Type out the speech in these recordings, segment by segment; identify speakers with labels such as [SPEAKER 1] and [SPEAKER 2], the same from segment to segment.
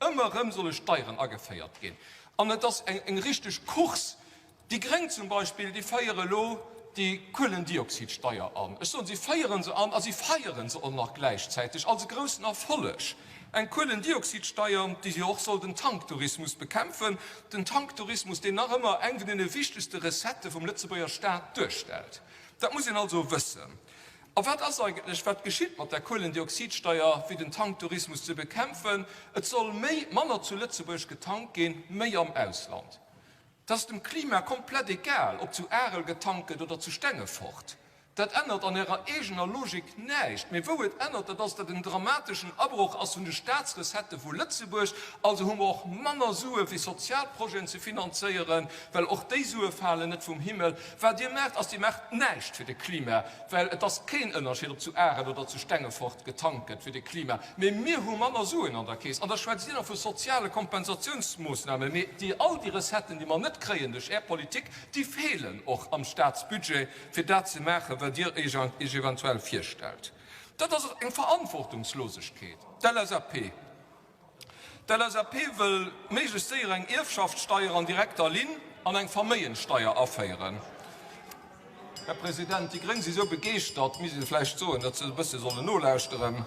[SPEAKER 1] Ëmmer erëm solle Steieren ageféiert ginn. An et ass eng richteg Course. Déi Gréng zum Beispill, déi féiere elo déi Kuelendioxidsteier an. Ech soen, si féiere se an a si feiere se och nach gläichzäiteg als e groussen Erfolleg. Eng Kuelendioxidsteier, déi jo och soll den Tanktourismus bekämpfen, den Tanktourismus, deen nach ëmmer eng vun deene wichtegste Recettë vum Lëtzebuerger Staat duerstellt. Dat muss een also wëssen. A wat ass eigentlech, wat geschitt mat der Kuelendioxidsteier, fir den Tanktourismus ze bekämpfen? Et soll méi, manner zu Lëtzebuerg getankt ginn, méi am Ausland. Et ass dem Klima komplett egal, ob zu Arel getankt gëtt oder zu Stengefort. Dat ännert an Ärer eegener Logik näischt. Mee wou et ännert, dat ass, datt en dramateschen Abroch ass vun de Staatsrecettë vu Lëtzebuerg. Also hu mer och manner Sue fir Sozialprojeten ze finanzéieren, well och déi Sue falen net vum Himmel. Wat Dir maacht, ass, Dir maacht näischt fir de Klima, well et ass keen Ënnerscheed, ob zu Arel oder zu Stengefort getankt gëtt fir de Klima. Mee mir hu manner Suen an der Keess. An da schwätzt Dir nach vu soziale Kompensatiounsmoossnamen. Mee déi, all déi Recetten, déi mer net kréien duerch Är Politik, déi feelen och am Staatsbudget, fir dat ze maachen, wat Dir Iech eventuell virstellt. Dat ass eng Verantwortungslosegkeet. D'LSAP. D'LSAP wëll méiglechst séier eng Ierfschaftssteier an direkter Linn an eng Verméigenssteier aféieren. Här President, déi Gréng si sou begeeschtert, misst ee vläicht soen, datt se e bësse sollen nolauschteren.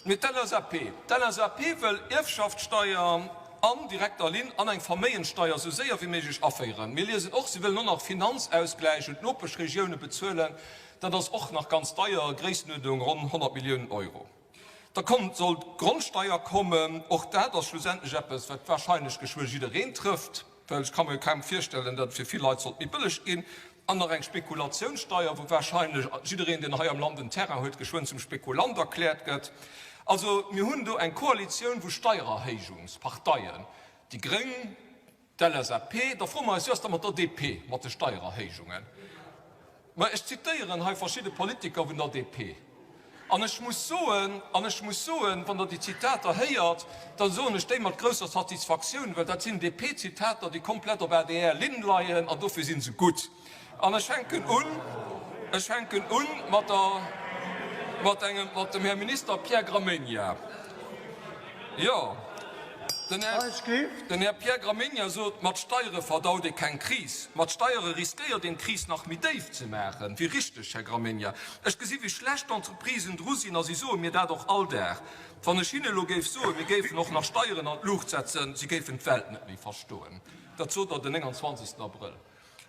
[SPEAKER 1] Mee d'LSAP, d'LSAP wëll Ierfschaftssteier an direkter Linn an eng Verméigenssteier sou séier wéi méiglech aféieren. Mir liesen och, si wëllen och nach Finanzausgläich un d'Nopeschregioune bezuelen. Dat ass och nach ganz deier, Gréissenuerdnung ronn 100 Milliounen Euro. Da kommt, soll d'Grondsteier kommen. Och dat ass schlussendlech eppes, wat wahrscheinlech geschwë jiddereen trëfft, well ech ka mir kaum virstellen, datt et fir vill Leit sollt méi bëlleg ginn. An nach eng Spekulatiounssteier, wou wahrscheinlech jiddereen, deen hei am Land en Terrain huet, geschwënn zum Spekulant erkläert gëtt. Also mir hunn do eng Koalitioun vu Steiererhéijungsparteien, déi gréng, D'LSAP, da froe mer eis, wéi ass da mat der DP, mat de Steiererhéijungen? Mä ech zitéieren hei verschidde Politiker vun der DP. An ech muss soen, an ech muss soen, wann Der déi Zitater héiert, da soen ech déi mat grousser Satisfaktioun, well dat sinn DP-Zitater, déi komplett op ADR-Linn leien, an dofir si se gutt. An ech fänken un, ech fänken un mat der, mat engem, mat dem Här Minister Pierre Gramegna. Jo, den Här, den Här Pierre Gramegna sot, mat Steiere verdaut ee keng Kris, mat Steiere riskéiert een d'Kris nach méi déif ze maachen. Wéi richteg, Här Gramegna. Ech gesi wéi schlecht d'Entreprisen dru sinn a si soe mir dat och all Dag. Wann ech hinne elo géif soen, mir géifen och nach Steieren an d'Luucht setzen, si géifen d'Welt net méi verstoen. Dat sot Der den 29. Abrëll.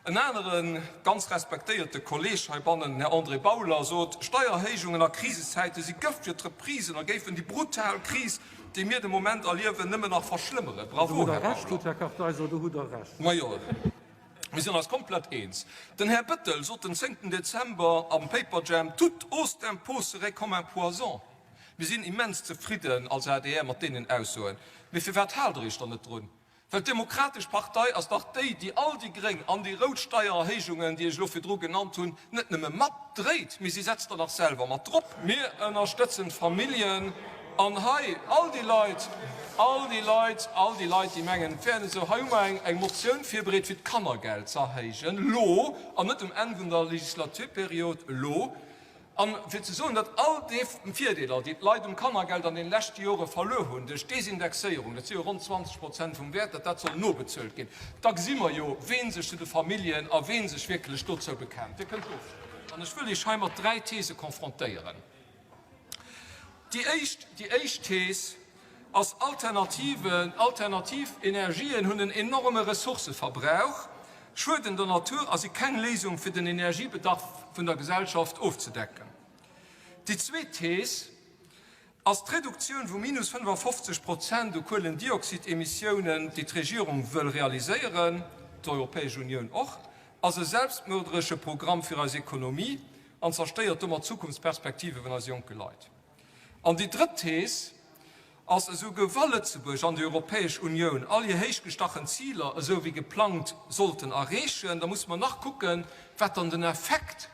[SPEAKER 1] En anere ganz respektéierte Kolleeg heibannen, den Här André Bauler, sot, Steiererhéijungen a Krisezäite si Gëft fir d'Reprisen a géifen déi brutal Kris, déi mir de Moment erliewen, nëmmen nach verschlëmmeren. Bravo, Här Bauler! Majo, mir sinn eis komplett eens. Den Här Bettel sot den zéngten Dezember am Paperjam, Toute hausse d'impôts serait comme un poison. Mir sinn immens zefridden als adr mat deenen Aussoen. Mee firwat haalt Der Iech dann net drun? Well d'Demokratesch Partei ass dach déi, déi all déi gréng an déi rout Steiererhéijungen, déi ech elo virdru genannt hunn, net nëmme matdréit, mee si setzt der nach selwer mat drop. Mir ënnerstëtzen d'Familljen an hei all déi Leit, all déi Leit, all déi Leit, déi mengen, et wär net esou, hei hu mer eng Motioun virbereet, fir d'Kannergeld ze erhéijen, elo an net um Enn vun der Legislaturperiod, elo. An fir ze soen, datt all déi Virdeeler, déi d'Leit um Kannergeld an deene leschte Jore verluer hunn duerch d'Desindexéierung, dat si jo ronn 20 Prozent vum Wäert, datt dat soll nobezuelt ginn, da gesi mer jo, wee sech zu de Familljen a wee sech wierklech dozou bekennt. Dir kënnt ofstëmmen. An ech wëll Iech hei mat dräi These confrontéieren. Déi éischt, déi éischt Thees ass, Alternativen, alternativ Energien hunn en enorme Ressourcëverbrauch, schueden der Natur a si keng Léisung fir den Energiebedarf vun der Gesellschaft ofzedecken. Déi zweet Thees ass, d'Reduktioun vu minus 55 Prozent u Kuelendioxidemissiounen, déi d'Regierung wëll realiséieren, d'Europäesch Unioun och, ass e selbstmörderesche Programm fir eis Ekonomie an zerstéiert domat d'Zukunftsperspektive vun eise jonke Leit. An déi drëtt Thees ass, Esouguer wa Lëtzebuerg an déi Europäesch Unioun all hir héichgestachen Ziler esou wéi geplangt sollten erreechen, da musse mer nach kucken, wat dann den Effekt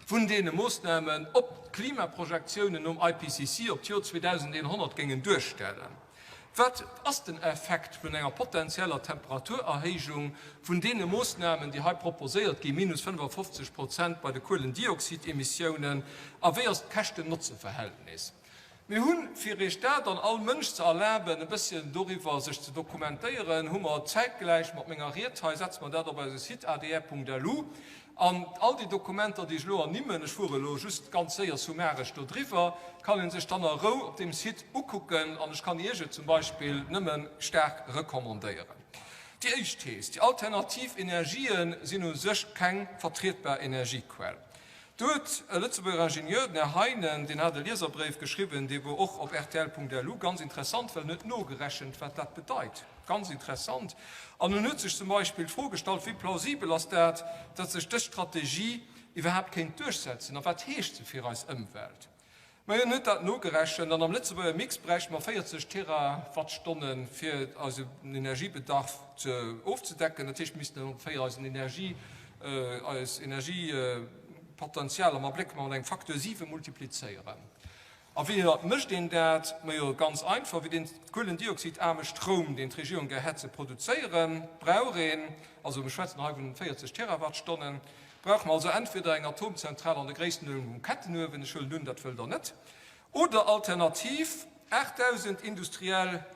[SPEAKER 1] vun deene Moossnamen op d'Klimaprojektiounen nom IPCC op d'Joer 2100 géingen duerstellen. Wat ass den Effekt vun enger potenzieller Temperaturerhéijung vun deene Moossnamen, déi hei proposéiert ginn, minus 55 Prozent bei de Kuelendioxidemissiounen, a wéi ass d'Käschten-Notze-Verhältnis? Mir hunn, fir Iech dat an all Mënsch ze erlaben, e bësschen doriwwer sech ze dokumentéieren, hu mer zäitgläich mat menger Ried hei, setze mer dat op eise Site adr.lu. An all déi Dokumenter, déi ech elo ernimmen, ech fuere elo just ganz séier summaresch do driwwer, kann ee sech dann a Rou op deem Site ukucken. An ech kann Iech et zum Beispill nëmme staark recommandéieren. Déi éischt Thees, Déi alternativ Energië sinn u sech keng vertrietbar Energiequell. Do huet e Lëtzebuerger Ingenieur, den Här Heinen, deen hat e Lieserbréif geschriwwen, dee wor och op rtl.lu, ganz interessant, well en huet nogerechent, wat dat bedeit, ganz interessant. An en huet sech zum Beispill d'Fro gestallt, wéi plausibel ass dat, datt sech dës Strategie iwwerhaapt kéint duerchsetzen a wat heescht se fir eis Ëmwelt? Majo, en huet dat nogerechent an am Lëtzebuerger Mix bräichte mer 40 Terawattstonnen, fir eisen Energiebedarf ze ofzedecken. Dat heescht, mir missten ongeféier eisen Energie, eis Energiepotenzial am Abléck mat engem Facteur 7 multiplizéieren. A wéi mécht een dat? Majo, ganz einfach, fir deen kuelendioxidaarme Stroum, deen d'Regierung gär hätt, ze produzéieren, brauch een, also mir schwätzen hei vun 40 Terawattstonnen, Brauche mer also entweder eng Atomzentral an der Gréisstenuerdnung vum Kettenuewen, ech huelen un, dat wëllt Der net, oder alternativ 8.000 industriell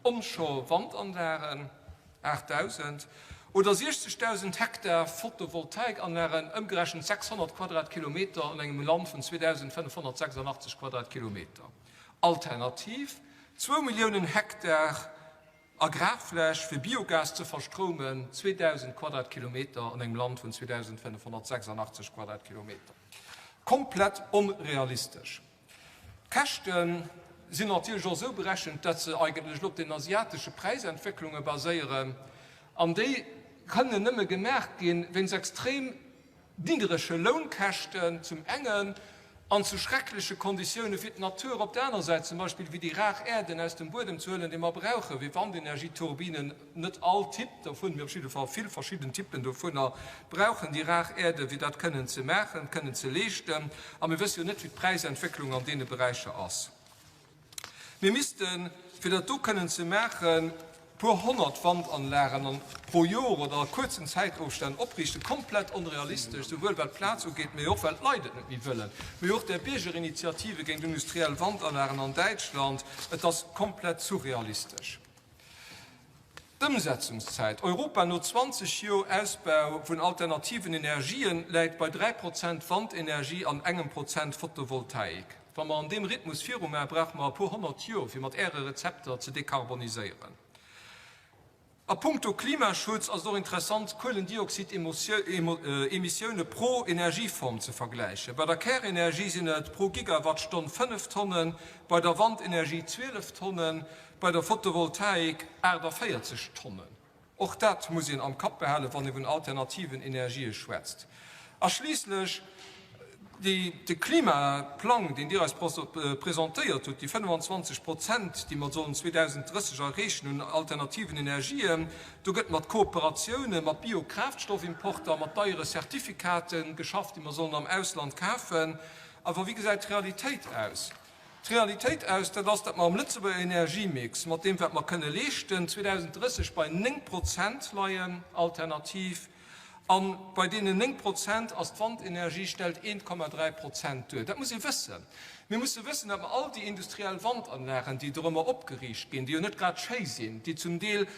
[SPEAKER 1] Onshore-Wandanlagen, 8.000, oder 60.000 Hektar Photovoltaikanlagen, ëmgerechent 600 Quadratkilometer an engem Land vun 2.586 Quadratkilometer. Alternativ zwou Milliounen Hektar Agrarfläch fir Biogas ze verstromen, 2.000 Quadratkilometer an engem Land vun 2.586 Quadratkilometer. Komplett onrealistesch. D'Käschte sinn natierlech och esou berechent, datt se eigentlech elo op den asiatesche Präisentwécklunge baséieren, an déi kënnen nëmme gemaach ginn, wéinst extrem niddrege Lounkäschten zum engen an zu schreckleche Konditioune fir d'Natur op der aner Säit, zum Beispill wéi déi rar Äerden aus dem Buedem ze huelen, déi mer brauchen, wéi Wandenergieturbinen, net all Typ dovun, mee op jidde Fall vill verschidden Typen dovunner brauchen déi rar Äerden, fir dat kënnen ze maachen, kënnen ze leeschten. A mir wësse jo net, wéi d'Präisentwécklung an deene Beräicher ass. Mir missten, fir dat do kënnen ze maachen, puer 100 Wandanlagen pro Jor oder a kuerzen Zäitofstänn opriichten. Komplett onrealistesch, souwuel wat d'Plaz ugeet, mee och well d'Leit et net méi wëllen, mee och där Biergerinitiative géint industriell Wandanlagen an Däitschland. Et ass komplett surrealistesch. D'Ëmsetzungszäit, Europa no 20 Joer Ausbau vun alternativen Energien läit bei 3 Prozent Wandenergie an engem Prozent Photovoltaik. Wa mer an deem Rhythmus virumaen, brauche mer e puer 100 Joer, fir mat Äre Rezepter ze dekarboniséieren. A puncto Klimaschutz ass et och interessant, d'Kuelendioxidemissioune pro Energieform ze vergläichen. Bei der Kärenergie sinn et pro Gigawattstonn 5 Tonnen, bei der Wandenergie 12 Tonnen, Bei der Photovoltaik 48 Tonnen. Och dat muss een am Kapp behalen, wann ee vun alternativen Energië schwätzt. A schliisslech déi, de Klimaplang, deen Dir eis presentéiert hutt, déi 25 Prozent, déi mer sollen 2030 erreechen un alternativen Energien, do gëtt mat Kooperatiounen, mat Biokraftstoffimporter, mat deiere Certificaten geschafft, déi mer sollen am Ausland kafen. Awer wéi gesäit d'Realitéit aus? D'Realitéit aus, dat ass, datt mer am Lëtzebuerger Energiemix, mat deem wat mer kënne leeschten, 2030 bei 9 Prozent leien, alternativ. A bei deenen 9 Prozent ass d'Wandenergie stellt 1,3 Prozent duer. Dat muss ee wëssen. Mir musse wëssen, datt mer all déi industriell Wandanlagen, déi dorëmmer opgeriicht ginn, déi jo net grad schéi sinn, déi zum Deel,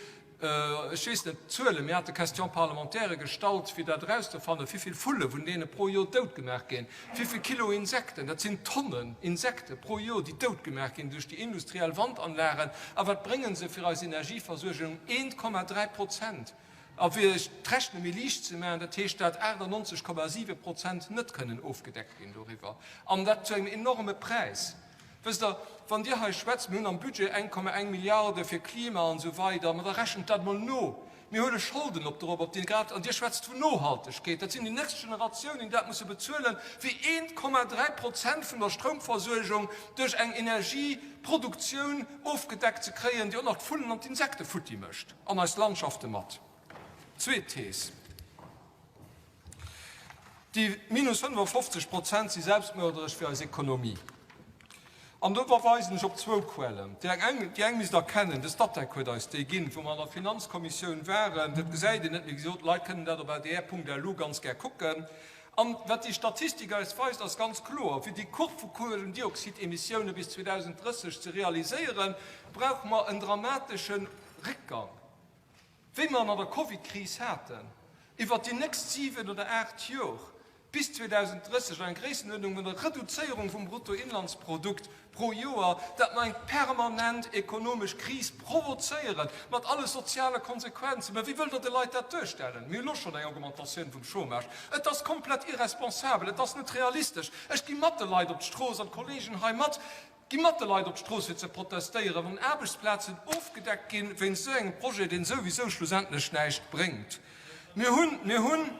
[SPEAKER 1] Ech weess net d'Zuelen, mir hate Question-parlementairë gestallt, fir dat erauszefannen, wéi vill Vulle vun deene pro Joer dout gemaach ginn, wéi vill Kilo Insekten, dat sinn Tonnen Insekte pro Joer, déi dout gemaach ginn duerch déi industriell Wandanlagen. A wat brénge se fir eis Energieversuergung? 1,3 Prozent. A fir Iech d'Rechne méi liicht ze maachen, dat heescht, dat 98,7 Prozent net kënnen ofgedeckt ginn doriwwer, an dat zu engem enorme Präis. Wësst Der, wann Dir hei schwätzt, mir hunn am Budget 1,1 Milliarde fir Klima an esou weider, ma da rechent dat emol no. Mir huele Scholden op dorop, op déi grad, an Dir schwätzt vun Nohaltegkeet, dat sinn déi nächst Generatiounen, déi dat musse bezuelen, wéi 1,3 Prozent vun der Stroumversuergung duerch eng Energieproduktioun ofgedeckt ze kréien, déi och nach d'Vullen an d'Insekte futti mécht an eis Landschafte mat. Zweet Thees. Déi minus 55 Prozent si selbstmörderesch fir eis Ekonomie. An do verweisen ech op zwou Quellen. Déi eng, déi eng misst Der kennen, de Statec huet eis déi ginn, wou mer an der Finanzkommissioun waren. Dat gesäit een net, mee wéi gesot, d'Leit kënnen dat op adr.lu ganz gär kucken. An wat déi Statistik eis weist, ass ganz kloer, Fir déi Courbe vu Kuelendioxidemissioune bis 2030 ze realiséieren, brauche mer en dramatesche Réckgang, wéi mer en an der Covidkris haten, iwwert déi nächst 7 oder 8 Jor. Bis 2030 an eng Gréissenuerdnung vun der Reduzéierung vum Bruttoinlandsprodukt pro Joer, dat mer eng permanent ekonomesch Kris provozéieren, mat alle soziale Konsequenzen. Mä wéi wëllt Der de Leit dat duerstellen? Mir hu lo schonn eng Augmentatioun vum Chômage. Et ass komplett irresponsabel, et ass net realistesch. Ech gi mat de Leit op d'Strooss an d'Kollegen hei mat. Gi mat de Leit op d'Strooss fir ze protestéieren, wann Aarbechtsplazen ofgedeckt ginn wéinst esou engem Projet, deen souwisou schlussendlech näischt bréngt. Mir hunn, mir hunn,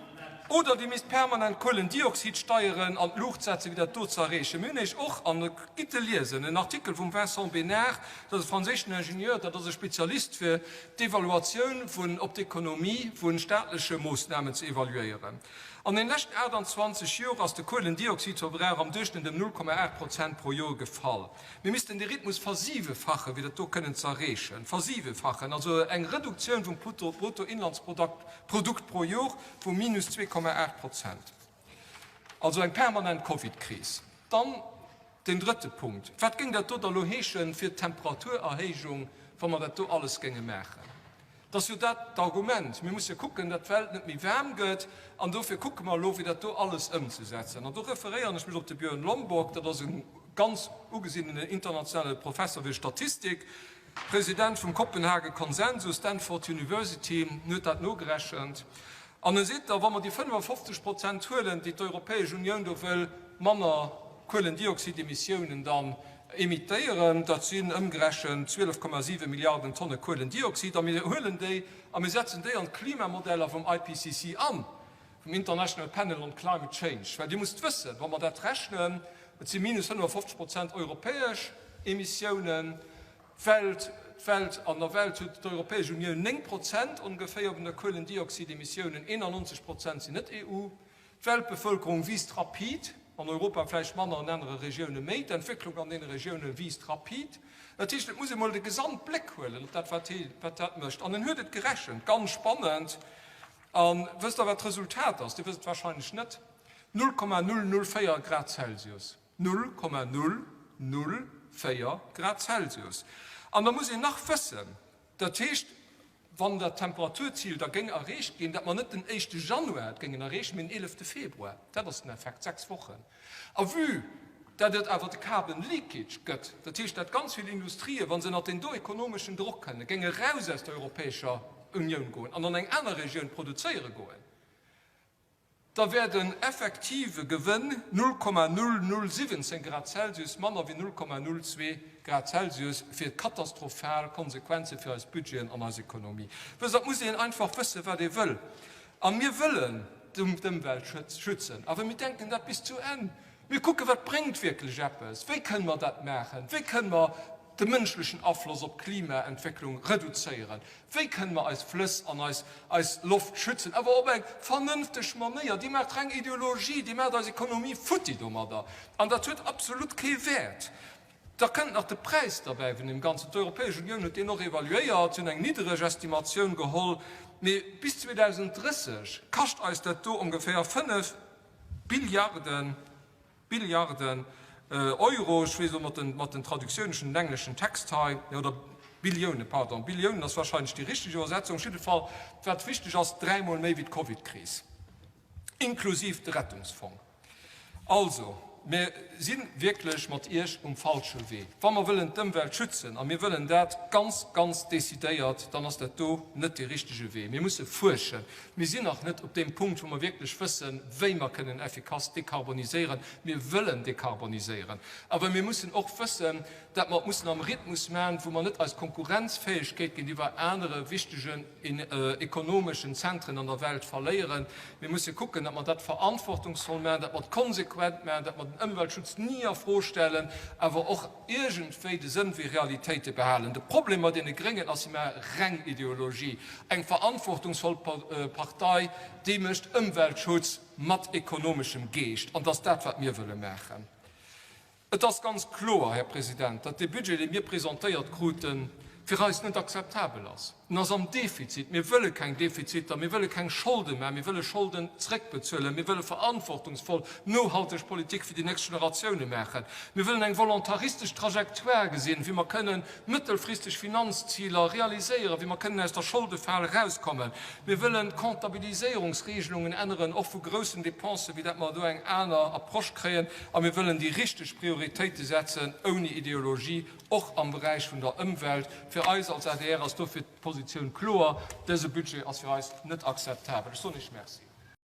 [SPEAKER 1] oder Dir misst permanent Kuelendioxidsteieren an d'Luucht setzen, fir dat do ze erreechen. Mir hunn Iech och, an et gitt e liesen, en Artikel vum Vincent Bénard, dat ass e franséischen Ingenieur, dat ass e Spezialist fir d'Evaluatioun vun, op d'Ekonomie vu staatleche Moossnamen ze evaluéieren. An den leschten 28 Joer ass de Kuelendioxidverbrauch am Duerchschnëtt ëm 0,8 Prozent pro Joer gefall. Mir missten dee Rhythmus versiwefachen, fir dat do kënnen ze erreechen. Versiwefachen, also eng Reduktioun vum Bruttoinlandsprodukt pro Joer vu minus 2,8 Prozent. Also eng permanent Covid-Kris. Dann den drëtte Punkt, Wat géing dat do da lo heeschen fir d'Temperaturerhéijung, wa mer dat do alles géinge maachen? Et ass jo dat d'Argument, mir musse kucken, datt d'Welt net méi waarm gëtt, an dofir kucke mer elo, fir dat do alles ëmzesetzen. An do referéieren ech mech op de Björn Lomborg, dat ass e ganz ugesinnenen internationale Professer fir Statistik, President vum Kopenhagen Konsensus, Stanford University, en huet dat nogerechent. An e seet da, wa mer déi 55 Prozent huelen, déi d'Europäesch Unioun do wëll manner Kuelendioxidemissiounen dann emittéieren, dat sinn ëmgerechent 12,7 Milliarden Tonne Kuelendioxid, a mir huelen déi a mir setzen déi an d'Klimamodeller vum IPCC an, vum International Panel on Climate Change, well Dir musst wëssen, wa mer dat rechnen, et si minus 55 Prozent europäesch Emissiounen, D'Welt, d'Welt, an der Welt huet d'Europäesch Unioun 9 Prozent ongeféier vun der Kuelendioxidemissiounen, 91 Prozent sinn net EU. D'Weltbevëlkerung wiisst rapid, an Europa vläicht manner, an anere Regioune méi. D'Entwécklung an deene Regioune wiisst rapid. Dat heescht, et muss ee mol de Gesamtbléck huelen op dat, wat dat mécht. An en huet et gerechent, ganz spannend. A wësst Der, wat d'Resultat ass? Dir wësst et wahrscheinlech net, 0,004 Grad Celsius. 0,004 Grad Celsius. An da muss een nach wëssen, dat heescht, wann dat Temperaturzil da géing erreecht ginn, datt mer net den éischte Januar et géingen erreechen, mee den eelefte Februar. Dat ass den Effekt, 6 Wochen. A vue dat et awer de Carbon leakage gëtt, dat heescht, dat ganz vill Industrien, wa se ënnert deen do ekonomeschen Drock kënnen, géinge raus aus der Europäescher Unioun goen an an eng aner Regioun produzéiere goen, da wär den effektive Gewënn 0,0017 Grad Celsius manner wéi 0,02 Grad Celsius fir d'katastrophal Konsequenze fir eis Budgeten an eis Ekonomie. Wësst Der, et muss een einfach wëssen, wat ee wëll. A mir wëllen d'Ëmwelt schützen, awer mir denken dat bis zu Enn. Mir kucken, wat bréngt wierklech eppes, wéi kënne mer dat maachen, wéi kënne mer de mënschlechen Afloss op d'Klimaentwécklung reduzéieren, wéi kënne mer eis Flëss an eis eis Loft schützen, awer op eng vernënfteg Manéier. Dir maacht reng Ideologie, Dir maacht eis Ekonomie futti domadder an dat huet absolut kee Wäert. Da kënnt nach de Präis derbäi vun deem Ganzen. D'Europäesch Unioun huet deen och evaluéiert, si hunn eng niddereg Estimatioun geholl, mee bis 2030 kascht eis dat do ongeféier 5 Billiarden. Billiarden Euro, ech weess elo mat den, mat den Traductiounen, ech hunn den engleschen Text hei, oder Billiounen, pardon, Billiounen ass wahrscheinlech déi richteg Iwwersetzung. Op jidde Fall, wat wichteg ass, dräimol méi wéi d'Covidkris, inklusiv de Rettungsfong. Also, mir si wierklech mat Iech um falsche Wee. Wa mer wëllen d'Ëmwelt schützen, a mir wëllen dat ganz, ganz decidéiert, dann ass dat do net dee richtege Wee. Mir musse fuerschen. Mir sinn nach net op deem Punkt, wou mer wierklech wëssen, wéi mer kënnen effikass dekarboniséieren. Mir wëllen dekarboniséieren, awer mir mussen och wëssen, dat mer et mussen am Rhythmus maachen, wou mer net eis Konkurrenzfäegkeet géintiwwer anere wichtegen ekonomeschen Zentren an der Welt verléieren. Mir musse kucken, datt mer dat verantwortungsvoll maachen, datt mer et konsequent maachen, datt mer den Ëmweltschutz ni a Fro stellen, awer och iergendwéi de Sënn fir Realitéite behalen. De Problem mat deene Gréngen ass, si maache reng Ideologie. Eng verantwortungsvoll Partei, déi mécht Ëmweltschutz mat ekonomeschem Geescht. An et ass dat, wat mir wëlle maachen. Et ass ganz kloer, Här President, datt dee Budget, dee mir presentéiert kruten, fir eis net akzeptabel ass. En ass am Defizit. Mir wëlle keng Defiziter, mir wëlle keng Scholde maachen, mir wëlle Scholden zréckbezuelen, mir wëlle verantwortungsvoll, nohalteg Politik fir déi nächst Generatioune maachen. Mir wëllen eng volontaristesch Trajectoire gesinn, wéi mer kënnen mëttelfristeg Finanzziler realiséieren, wéi mer kënnen aus der Scholdefal erauskommen. Mir wëllen d'Comptabiliséierungsregelungen änneren, och vu groussen Dépensen, wéi dat mer do eng aner Approche kréien. A mir wëllen déi richteg Prioritéite setzen, ouni Ideologie, och am Beräich vun der Ëmwelt. Fir eis als adr ass dofir d'Positioun kloer, Dëse Budget ass fir eis net akzeptabel. Ech soen Iech Merci.